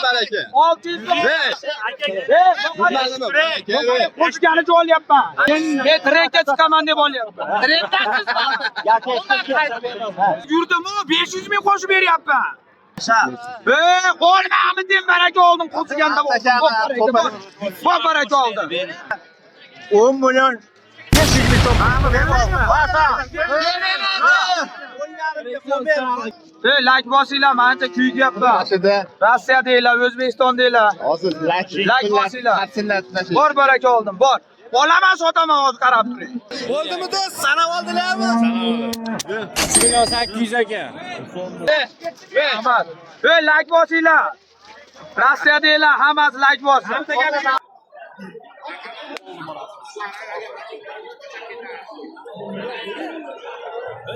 Baraka. 600 Besh. 5. Qo'shganicha olyapman. Men trendga chiqaman deb olyapman. Trenddasiz. Yurdim-u 500 ming qo'shib beryapman. Ey, qo'lmami deb baraka oldim qo'shganda. Bor baraka oldim. 10 million 500 ming so'm. Ey, like bosinglar, mancha kuydyapman. Boshida Rossiyadanglar, O'zbekistondanglar. hozir Like bosinglar. Bor baraka oldim, bor. Olaman, sotaman hozir qarab turing. Bo'ldimi do'st? Sanab oldilarmi? 3 million 800 aka. Rahmat. Ey, like bosinglar. Rossiyadanglar hammasi like bossin.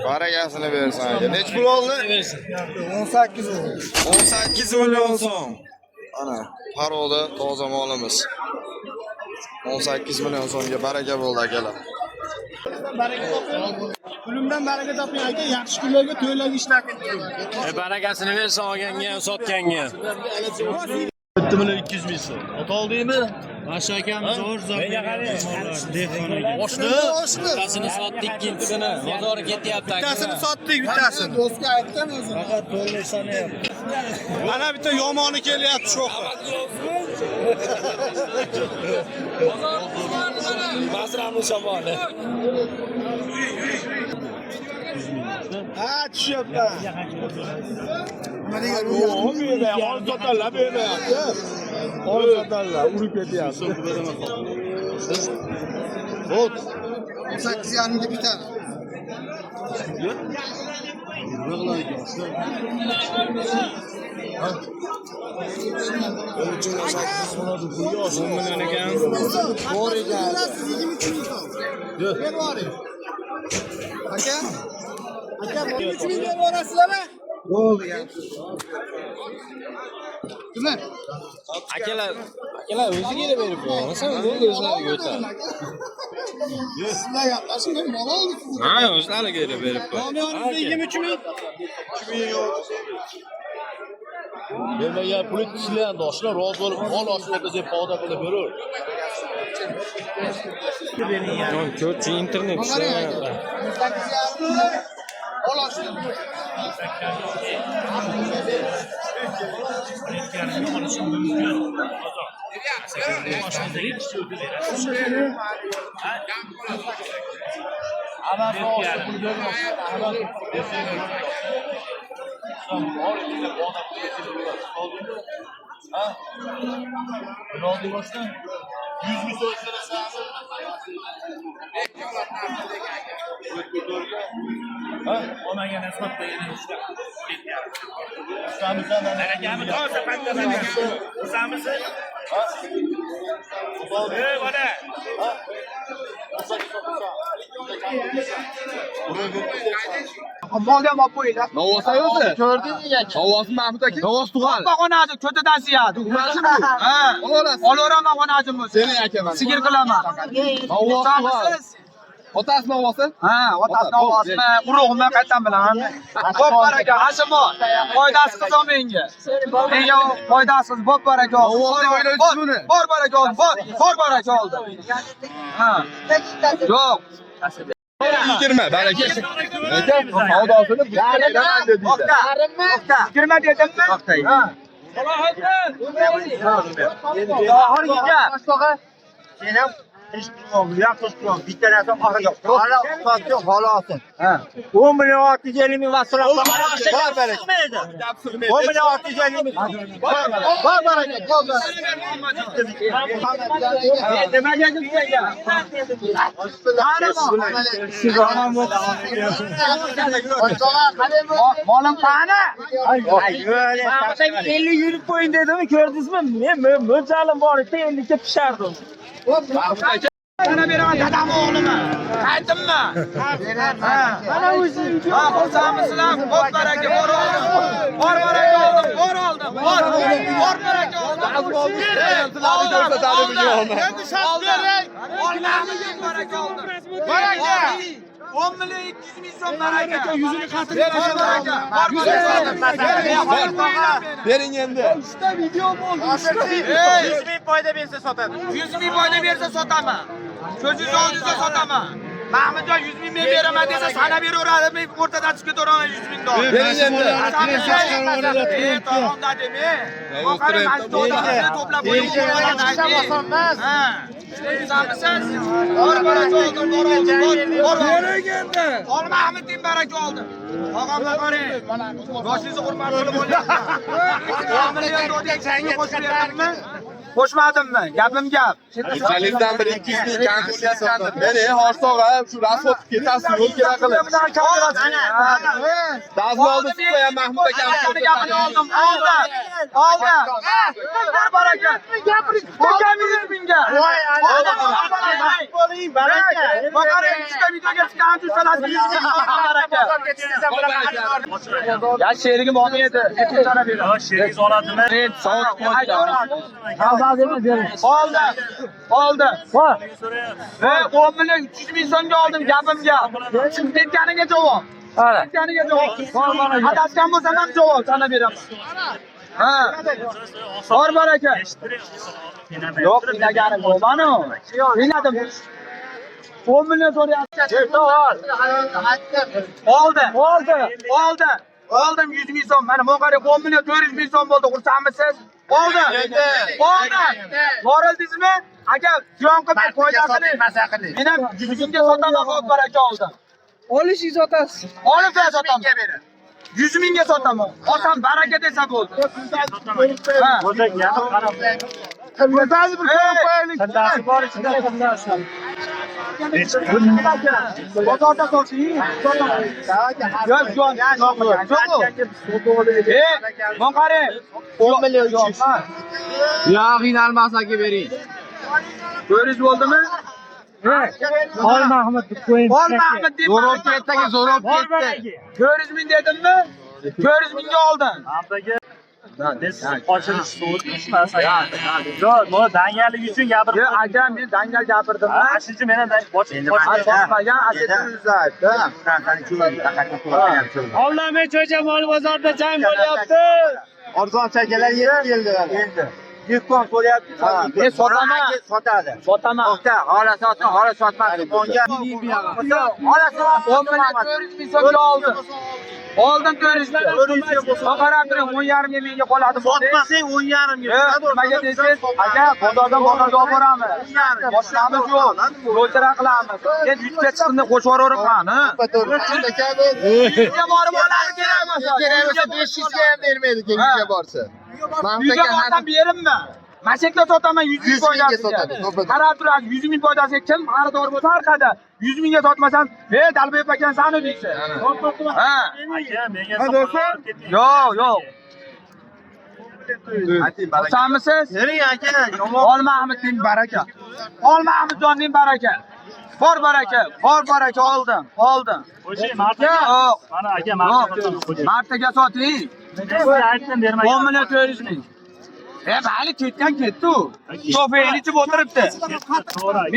Barakasini bersin aka. Nech pul oldi? 18 18 million so'm. Ana, paroda toza molimiz. 18 million so'mga baraka bo'ldi akalar. Pulimdan baraka toping aka, yaxshi kunlarga to'ylarga ishlating. Barakasini bersin olganga ham sotganga ham. 7 million 200 ming so'm. Ota oldingmi? Masha akam zo'r zo'r. Oshni. Bittasini sotdik, ikkinchisini. Bozori ketyapti aka. Bittasini sotdik, bittasini. Do'stga aytgan o'zi. Faqat to'liq sanayapti. Mana bitta yomoni kelyapti sho'xi. Masramni shamoli. Ha, tushyapman. Yo'q, bu yerda olib sotarlar, bu yerda. Olib sotarlar, urib ketyapti. Bo'ldi. 18,5 ga bitadi. Million ekan. Bor ekan. 23 ming so'm. Berib yuboring. Aka, Aka, 23 ming berib yuborasizlarmi? Bo'ldi, yaxshi. Nima? Akalar, akalar o'zi kelib berib qo'ymasan, bo'ldi o'zlariga o'tadi. Siz bilan gaplashing, men mol oldik. Ha, o'zlari kelib berib qo'y. Domiyoningizda 23 ming. Bermagan puli tishlagan doshlar rozi bo'lib, mol oshib desa poda qilib berur. Ko'rchi internet ishlamayapti. 18,5 ming. Mol oshdi. Ha? Buni olding boshdan? 100 ming so'm berasanmi? Ha? Olmagan asbob yana ishlab. Ushlamisan, Barakami toza patta baraka. O'zamiz. Ey bola. Molga ham olib qo'yinglar. Navosa o'zi. Ko'rdingmi aka? Navosi Mahmud aka. Navos tug'al. Oppoq onasi ko'tidan siyadi. Tug'masi bu. Ha. Olaverasiz. Olaveraman onajim bo'lsa. Seni akaman. Sigir qilaman. Navos tug'al. Xursandmisiz? Otasi navosi? Ha, otasi Ota, novvosmi, urug'mi qayerdan bilaman. Bo'p baraka, hashimo. Foydasi qiz menga. Menga foydasiz, bo'p baraka oldi. Navosi o'ylaysiz Bor, buni. Bor baraka oldi, bor, bor baraka oldi. Ha. Yo'q. 20 baraka. Aka, savdosini bizga beraman dedinglar. To'xta. 20 dedimmi? Ha. Oxirgi gap. Sen ham ish qilma, bitta narsa oxirgi. Hali sotgan xolosin. 10 million 650 ming vassalom. Bor baraka. 10 million 650 ming. Bor baraka, bor baraka. Nima dedim senga? Molim qani? 50 yurib qo'ying dedimi, ko'rdingizmi? Men mo'ljalim bor edi, 50 ga pishardim. Sana beraman dadam o'g'limi. Qaytdimmi? Mana o'zi. Ha, xursandmisizlar? Bor baraka, bor oldim. Bor baraka oldim, bor oldim. Bor, bor baraka oldim. Ko'rsatadi bugun. Endi shart beray. Olmamiz baraka oldim. Baraka. 10 million 200 ming so'm baraka. Yuzini qatirib Baraka. Bor baraka. Bering endi. Ey, 100 ming foyda bersa sotadi. 100 ming foyda bersa sotaman. Ko'zingiz oldingizda sotaman. Mahmudjon 100 ming men beraman desa sana beraveradi, men o'rtadan chiqib ketaveraman 100 ming dollar. Bering endi. Ey, tog'am deme. To'plab qo'yib. Ha. Xursandmisiz? Bor baraka oldim, bor oldim, bor. Bor. Bering endi. Ol Mahmudning baraka oldim. Tog'amga qarang. Boshingizni hurmat qilib olyapman. Qo'shib berdimmi? Qo'shmadimmi? Gapim gap. Jalildan bir 200 ming kam qilayotgandir. Bering, Hosh tog'a, shu rasxod qilib ketasiz, yo'l kerak qilib. Dazmolni tutmayan Mahmud akam. Gapini oldim, oldi. Oldi. Bor baraka. Gapiri 100 mingga. Voy, bo'ling, baraka. Baqara 3ta videoga chiqqan uchun sanasi 100 ming baraka. Ya sherigim olmaydi. Sana beradi. Sheringiz oladimi? Oldi. Oldi. Ve 10 million 300 ming so'mga oldim gapimga. Chiqib ketganiga javob. Ketganiga javob. Adashgan bo'lsam ham javob sana beraman. Ha. Bor baraka. Yo'q, qiynaгаnim yo'q mani. Qiynadim. 10 million so'rayapti. Oldi. Oldi. Oldi. Oldim 100 ming so'm. Mana bu qarang 10 million 400 ming so'm bo'ldi. Xursandmisiz? Oldi. Oldi. Borildingizmi? Aka, ziyon qilmay foydasini. Masa qiling. Men ham 100 mingga sotaman, hop baraka oldim. Olishingiz sotasiz. Olib da sotaman. 100 mingga sotaman. Olsam baraka desa bo'ldi. Ha. Tillasi bor ichida tillasi. Bozorda soting. Yo'q, yo'q, yo'q. Ey, buni qarang. 10 million 300. Yo, qiynalmas aka bering. 400 bo'ldimi? Ol Mahmud deb qo'ying. Ol Mahmud deb Zo'rib ketdi aka, zo'rib ketdi. 400 ming dedimmi? 400 mingga oldim. Yo'q, bu dangallik uchun gapirib. Yo'q, aka, men dangal gapirdim. Ha, shuning uchun men ham Sotmagan, aseta Ollamay cho'cha mol bozorda jang bo'lyapti. Arzon chakalar yetib keldi. Endi. Dehqon so'rayapti. Men sotaman. Sotadi. Sotaman. To'xta, xola sotsin, xola sotmasin. O'nga. Xola sotsin. 10 million 400 ming so'mga oldim. Oldim 400 ming. Qarab turing, 10,5 ga menga qoladi. Sotmasang 10,5 ga. Nimaga desangiz, aka, bozordan bozorga olib boramiz. Boshlamiz yo'q. Yo'lchara qilamiz. Men 100 ga chiqdim, qo'shib yuboraman, ha. Yuzga borib oladi kerak emas. Kerak bo'lsa 500 ga ham bermaydi keyinga borsa. Mahmud Yuzga aka borsam berimmi? Mashakda sotaman 100 ming 100 mingga foydasiga. sotadi, to'ppa. Qarab turasiz, 100 ming foydasiga kim xaridor bo'lsa orqada 100 mingga sotmasam, "Ey, Dalbayev ekan sani" deysiz. Ha. Aka, menga Yo'q, yo'q. Xursandmisiz? Bering aka. Ol Mahmudning baraka. Ol Mahmudjonning baraka. Bor baraka, bor baraka oldim, oldim. Qo'shing, martaga. Yo'q. Mana aka, martaga Yo'q. Martaga soting. Aytdim bermagan. 10 million 400 ming. E, hali ketgan ketdi u. Kofein ichib o'tiribdi. To'g'ri.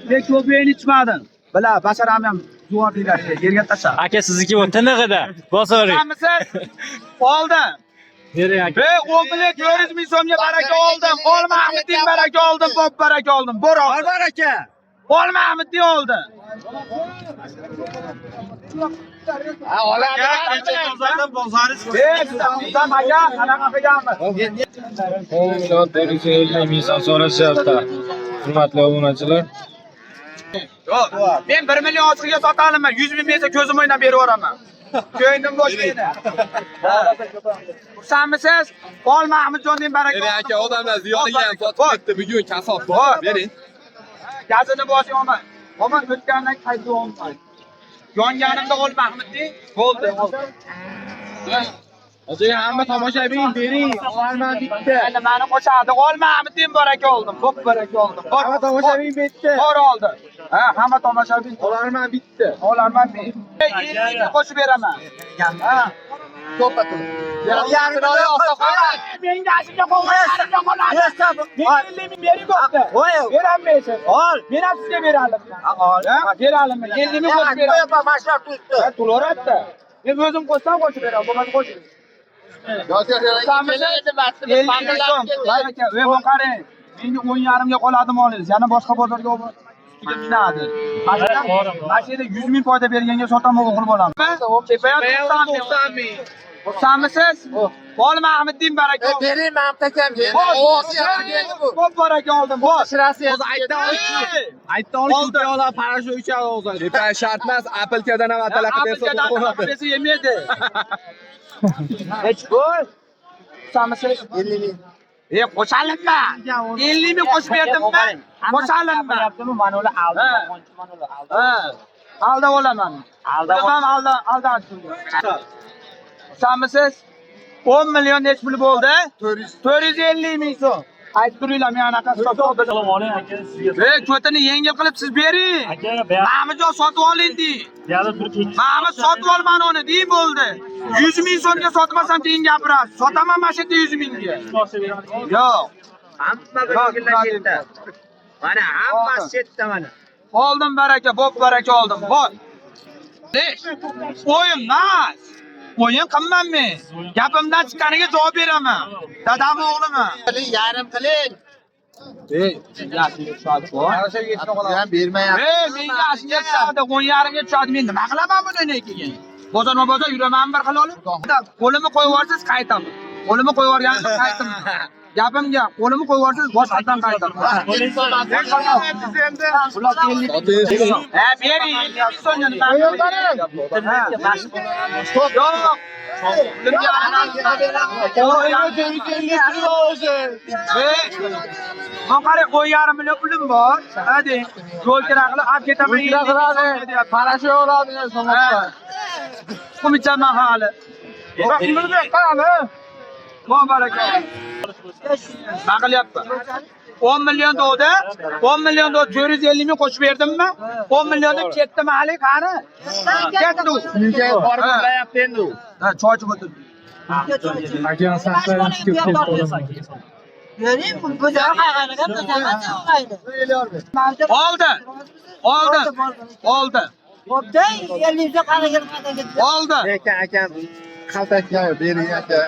Men kofein ichmadim. Bila, basharam ham juvon deyiladi, yerga tashlab. Aka sizniki bu tinig'ida. Bosoring. Xursandmisiz? Oldim. Bering aka. Ve 10 million 400 ming so'mga baraka oldim. Ol Mahmudning baraka oldim, bob baraka oldim. Bor oldim. Baraka. Ol Mahmudning oldi. Ha, oladi. Ey, sizdan aka, qanaqa qilganmiz? 10 million 450 ming so'm so'rashyapti. Hurmatli obunachilar. Yo'q, men 1 million ochiqga sotaman, 100 ming bersa ko'zim o'ynab berib yuboraman. Ko'nglim bo'sh meni. Xursandmisiz? Ol Mahmudjonning baraka. Bering aka, odamlar ziyoniga ham sotib ketdi bugun kasob. Bering. Gazini bosing olma. Omon o'tgandan qaytib olmay. Yonganimda ol Mahmudning bo'ldi. Hozir hamma tomoshabin bering, olarman bitta. Nimani qo'shadi? Ol Mahmudning baraka oldim. Ko'p baraka oldim. Bor, Hamma tomoshabin bitta. Bor oldi. Ha, hamma tomoshabin Olarman bitta. olarman men. 50 ming qo'shib beraman. Ha. To'ppa tur. Yarim Chiroyli olsa qo'ying. Menga ashunga qo'yib qoladi. Men 50 ming bering bo'pti. Qo'y. Berolmaysiz. Ol. Men ham sizga beralim. Ol. Beralim. 50 ming qo'shib beraman. Qo'yaman, mashina turibdi. Turaveradi. Men o'zim qo'shsam qo'shib beraman, bo'lmasa qo'shib. 50 ming so'm. Ey, bu qarang. Menga 10,5 ga qoladi molingiz. Yana boshqa bozorga olib ustiga minadi. Mana shu yerda 100 ming foyda berganga sotaman o'g'il bolam. Tepaya 90 ming. Xursandmisiz? Bol Mahmuddin baraka. Bering Mahmut akam. Ovozi yaxshi keldi bu. Ko'p baraka oldim. Bor. O'zi aytdan Aytdi oldi. Tepa shart emas, Apple'kadan ham atala qilib bersa Apple'dan bo'ladi. bersa yemaydi. Hech bo'l. Xursandmisiz? 50 ming. E, qo'shalinma. 50 ming qo'shib berdimmi? Qo'shalinma. Mana ular aldi, mana ular aldi. Ha. Aldab olaman. Aldab Aldab alda alda. Xursandmisiz? 10 million nech pul bo'ldi? 450 ming so'm. Aytib turinglar, men anaqa sotib Salom oling aka sizga. E, cho'tini yengil qilib siz bering. Aka, bu yoqda Mahmudjon sotib oling deng. bu yoqda turib ikki Mahmud sotib ol mana uni deng bo'ldi. 100 ming so'mga sotmasam keyin gapirasiz. Sotaman mana shu yerda 100 mingga. boshqa beramiz. Yo'q. Hamma bir chetda. Mana hammasi chetda mana. Oldim baraka, bo'p baraka oldim. Bor. O'yin emas. O'yin qilman men. Gapimdan chiqqaniga javob beraman. Dadam o'g'limi? Qiling, yarim qiling. Ey, Ham bermayapti. Ey, menga ashunga tushadi, 10,5 ga tushadi. Men nima qilaman buni keyin? Bozorma bozor yuraman bir xil olib. Qo'limni qo'yib yuborsangiz qaytaman. Qo'limni qo'yib yuborganimda qaytaman. Gapimga qo'limni qo'yib yuborsangiz boshqatdan qaytaman. Ha, bering, 50 ming so'mga nima? Yo'q. Man qarang, 10,5 million pulim bor. Hadi, yo'l kira qilib olib ketaman. Yo'l kira qiladi. Parashu oladi Tuxum ichaman hali. Bor baraka. Nima qilyapman? 10 million dovda, 10 million dov 450 ming qo'shib berdimmi? 10 million deb ketdimi hali qani? Ketdi u. Borib uxlayapti endi u. Ha, choy ichib o'tirdi. Akani saqlarim chiqib ketdi. Göreyim bu güzel hayvanı da Oldi. Oldi. Oldi. Bo'pti, ellik qaraga qaraga. Oldi. Lekin akam qaltakka bering aka.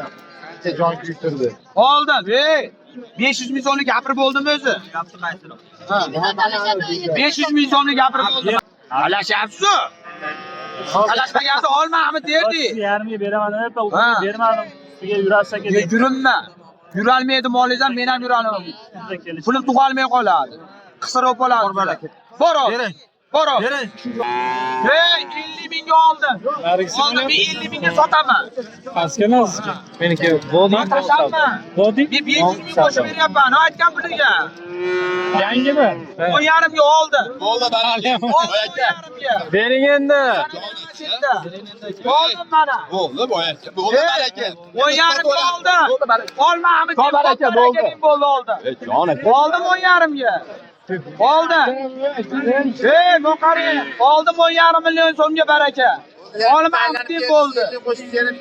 Ancha jon kuydirdi. Oldi. Ey, 500 ming so'mlik gapirib bo'ldimi o'zi? Ha. 500 ming so'mlik gapirib bo'ldim. Talashyapsiz. Talashmagansa olmami derdi. Yarimga beraman deb, Ha. bermadim. Ustiga yurasiz aka deb. Yuribman. Yurolmaydi molingiz ham, men ham yurolmayman. Pulim tug'olmay qoladi. Qisirib qoladi. Bor ol. Bor ol. Ey, 50 mingga oldim. Oldim, men 50 mingga sotaman. Pastga emas. Meniki body. Tashlabman. Body. Men 500 ming qo'shib beryapman, aytgan puliga. Yangimi? 10,5 ga oldim. Bo'ldi, baraka. Oldim 10,5 ga. Bering endi. Oldim mana. Bo'ldi, boya. Bo'ldi, baraka. 10,5 ga oldim. Olmami? Baraka, bo'ldi. Bo'ldi, oldim. Jon aka. Oldim 10,5 ga. Oldim. Ey, bu qarang. Oldim 10,5 million so'mga baraka. Olmam deb bo'ldi.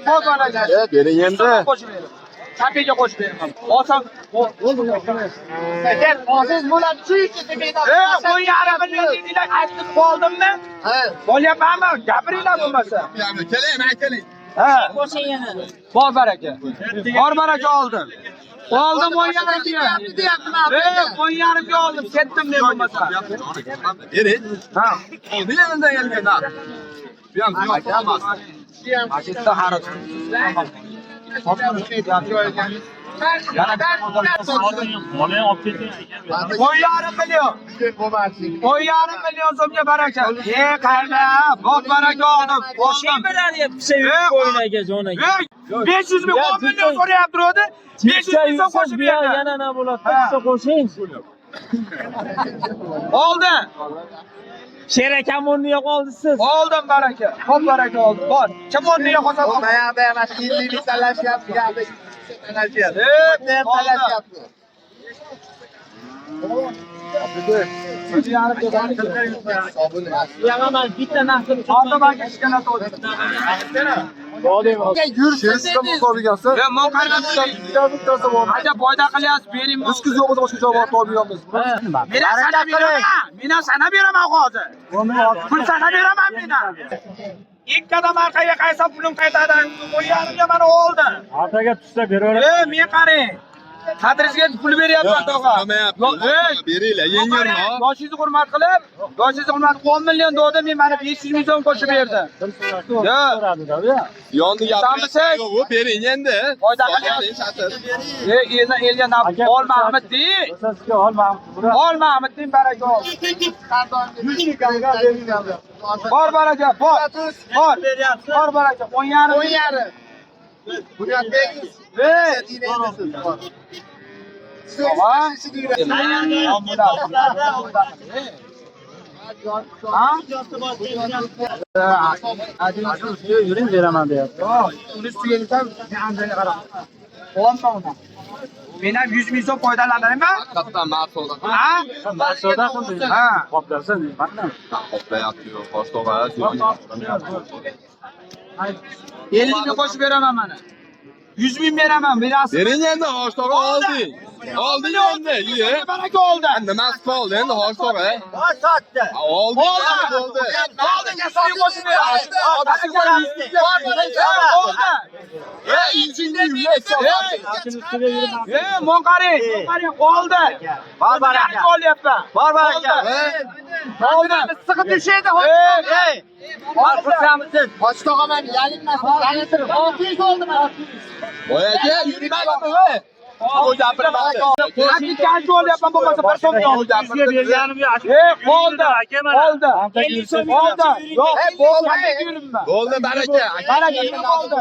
Xo'p, baraka. Bering endi. Qo'shib beraman. Chapiga qo'shib beraman. Olsam, Aka, olsangiz bo'ladi. Shu ikki ey, 10,5 million dedinglar, aytib qoldimmi? Ha. Bo'lyapmanmi? Gapiringlar bo'lmasa. Keling, men keling. Ha. Bor baraka. Bor baraka oldim. Oldim 10,5 ga. Ey, 10,5 ga oldim. Ketdim men bo'lmasa. Bering. Ha. Oldi endi kelgan. Bu ham ziyon olmaz. Masjidda xaraj. Oling, olib keting aka. 10,5 million. 10,5 million so'mga baraka. E, qayda? Bor baraka oldim. Oldim. Picha qo'yin aka, jon aka. Ey, 500 ming, 10 million so'rayapti turadi. 500 ming so'm qo'shib berdi. Yana nima bo'ladi? Ha. Picha qo'shing. Oldi. Sher akam o'rniga qoldi siz. Oldim baraka. Xo'p baraka oldim. Bor. Kim o'rniga qolsa qolsin. Mayada emas, 50 ming talashyapti, gapni. Talashyapti. Ey, oldi. Talashyapti. Bitta narsa Oldim aka, ishkana to'g'ri. Yursin dedingiz. Yo, mol qarab Aka foyda qilyapsiz, bering. Riskiz yo'q bo'lsa boshqa joy borib topib. Men ham sana beraman. Men ham sana beraman hozir. Pul sana beraman men ham. Ikki qadam orqaga qaytsam pulim qaytadi. 10,5 ga mana oldi. Orqaga tushsa beraveradi. Ey, men qarang. Qadringizga pul beryapman tog'a. Ey, Beringlar, yengilroq. Yoshingizni hurmat qilib, yoshingizni hurmat 10 million dedi, men mana 500 ming so'm qo'shib berdim. Yo'q. Yonni Sambisak. yo'q, bering endi. Foyda qilyapsiz. Ey, eldan elga olma Ahmad dey. Bo'lsa sizga olma. Olma Ahmad dey, baraka ol. Bor baraka, bor. Bor. Bor baraka, 10,5. 10,5. Ey, tog'a. Ha? Yuring beraman deyapti. Yo'q, uni ustiga desam, men anchaga qarab. Olma uni. Men ham 100 ming so'm foydalanaymi? Haqiqatdan ma'soda. Ha? Savdo qildi. Ha. Qoplasa nima? Qoplayapti, yo'q, tog'a. 50 ming qo'shib beraman mana. 100 ming beraman, berasiz. Bering endi, Hosh tog'a olding. Olding endi, iye. Baraka oldi. Nimasi qoldi endi Hosh tog'a? Bor sotdi. Oldi, Oldi. bo'ldi. Oldi, 100 ming qo'shib beraman. Oldi. Ey, ichingda yursa. Ey, mon qarang, mon qarang, oldi. Bor baraka. Olyapman. Bor baraka. Oldi. Sig'i tushadi, Ey, Ey. Bor xursandmisiz? Boy aka, yurmadimi? O gapirmadi. Qancha olyapman bo'lmasa bir so'm yo'q. Sizga berganimga Ey, oldi. Aka mana. Oldi. Oldi. Yo'q, Bo'ldi. yuribman. Bo'ldi baraka. Baraka oldi.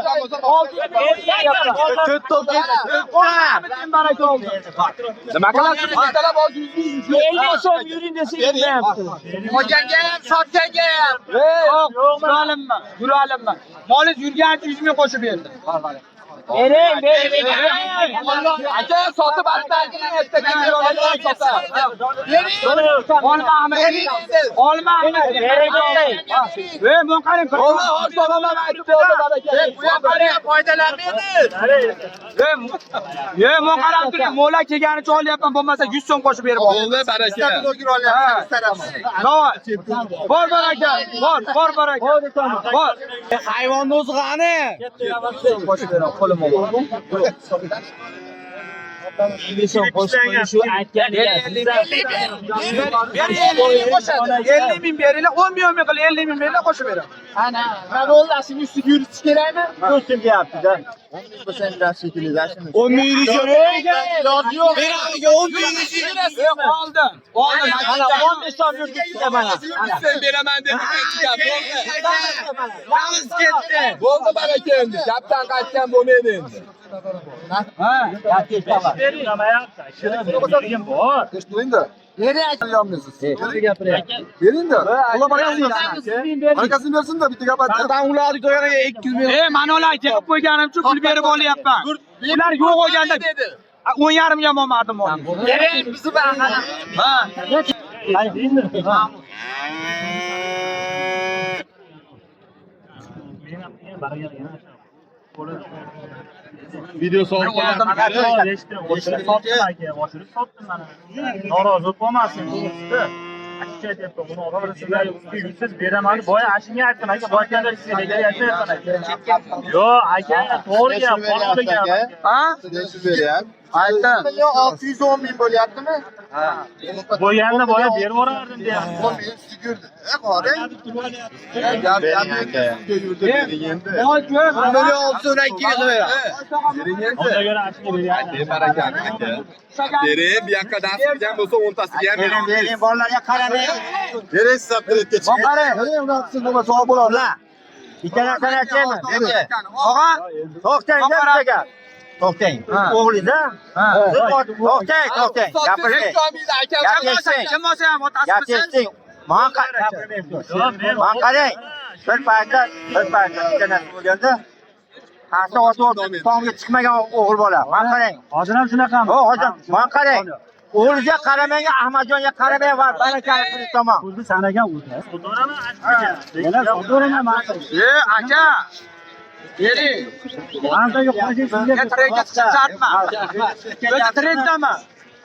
Oldi. To'rt to'p Baraka oldi. Nima qilasiz? Ertalab hozir 100 ming 50 so'm yuring desa yurmayapti. Olganga ham, sotganga ham. Yo'q, yuralimman, yuralimman. Molingiz yurgancha 100 ming qo'shib berdi. Bering, bering. Aka sotib atdan ertaga sotadi. Olma Ahmed. Olma Ahmed. Ey, buni qarang. Bo'ldi, hosh tog'a man aytib berdi baraka. Foydalanmaydi. Ey, men qarab turing, mo'la kelganicha olyapman, bo'lmasa 100 so'm qo'shib berib ol. Bo'ldi baraka. Davay. Bor baraka, bor, bor baraka. Bor. Hayvonni o'zi qani? Qo'shib beraman, qo'lim bor. 50 so'm qo'shib qo'ying shu aytganiga. Ber 50 ming qo'shadi. 50 ming beringlar, 10 ming 10 ming qilib 50 ming beringlar qo'shib beraman. Ana, nima bo'ldi? Shuni ustiga yuritish kerakmi? Do'stim deyapti-da. 10 ming Iloji yo'q. Yo'q, oldim. Oldim. Mana 15 so'm yurgizdi mana. Sen beraman dedi. Bo'ldi. Yamiz ketdi. Bo'ldi baraka endi. Gapdan qaytgan bo'lmaydi endi. Ha. Bergan bor. Barakasini bersin-da, bitta gap aytdi. Ey, mana ular yig'ib qo'yganim uchun pul berib olyapman. Ular yo'q bo'lganda 10,5 ga olmardim uni. Bering bizni bahana. Ha. Video solib Sotdim aka, oshirib sotdim mana. Norozi bo'lib qolmasin, to'g'risida. Akcha aytyapti, buni oxiri yursiz beraman. Boya ashunga aytdim aka, boyaganda sizga aytyapman aka. Yo'q, aka, to'g'ri gap, qonuniy gap. Ha? Aytdim. Million 610 ming bo'lyaptimi? Bo'lganda boya berib yuborardim deyapti. 10 ming ustiga yurdi. Qarang. Gap gap yurdi bering endi. Mol ko'p. Million 612 qilib Bering endi. Unga ko'ra ashunga beryapti. Baraka aka. Berib, bu yoqqa dast qilgan bo'lsa 10 tasiga ham Bering, bering, bolalarga qaramang. Berasiz sabtretga chiqing. Qarang. Sog' bo'ladi. Bitta narsani aytaymi? Og'a, To'xtang, bitta gap. To'xtang. O'g'liz-a? To'xtang, to'xtang. Gapiring. Gap eshiting. kim bo'lsa ham Gap otasimisan. eshiting. Man qarang. Bir paytda, bitta narsa bo'lganda, hasa ota tomga chiqmagan o'g'il bola. Man qarang. Hozir ham shunaqami? O, hozir man qarang. O'g'liga qaramang, Ahmadjonga qaramang va barakani qilish tomon. O'zi sanagan o'zi. Sotaveraman ashunga. Yana sotaveraman. Ey, aka. Bering. Men trendga chiqib shartman. O'zi trenddaman.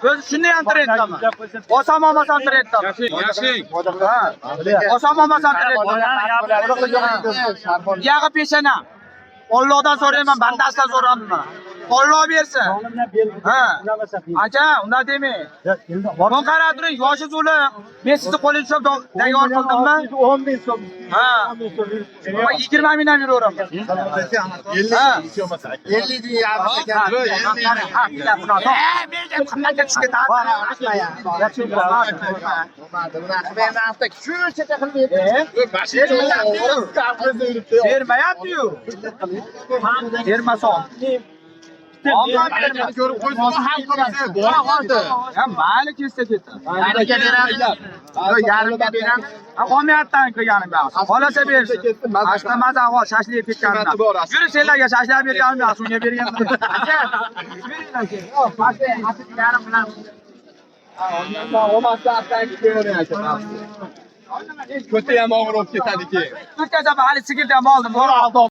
O'zi shuni ham trenddaman. Olsam olmasam trenddaman. Yashang. Ha. Olsam olmasam trenddaman. Yag'i peshana. Allohdan so'rayman, bandasidan so'ramayman. Alloh bersin. Ha. Aka, unday demang. Buni qarab turing, yoshi zo'li. Men sizni qo'lingizga ushlab tayyor qildimmi? 10 ming so'm. Ha. Man 20 mingdan yuraveraman. Ha. 50 ming yarim ekan. Ey, men qimmatga tushib ketadi. Bermayapti-yu. Bermasa ol. Olma berma. Ko'rib qo'ysin, ham qilmasa boradi. Ya mayli ketsa ketdi. Yarimga beramiz. Yarimga beramiz. Ha, olmayapti qilganim yaxshi. Xolasa bersin. Ashta maza hol shashlik yeb ketganimdan. Qimmati bor, Yuri senlarga shashlik berganim yaxshi, unga berganim. Aka, yuringlar aka. Yo'q, yarim bilan. Olmasa atdan ketavering aka. Ko'ta ham og'ir bo'lib ketadi keyin. O'tgan safar hali sigirni ham oldim.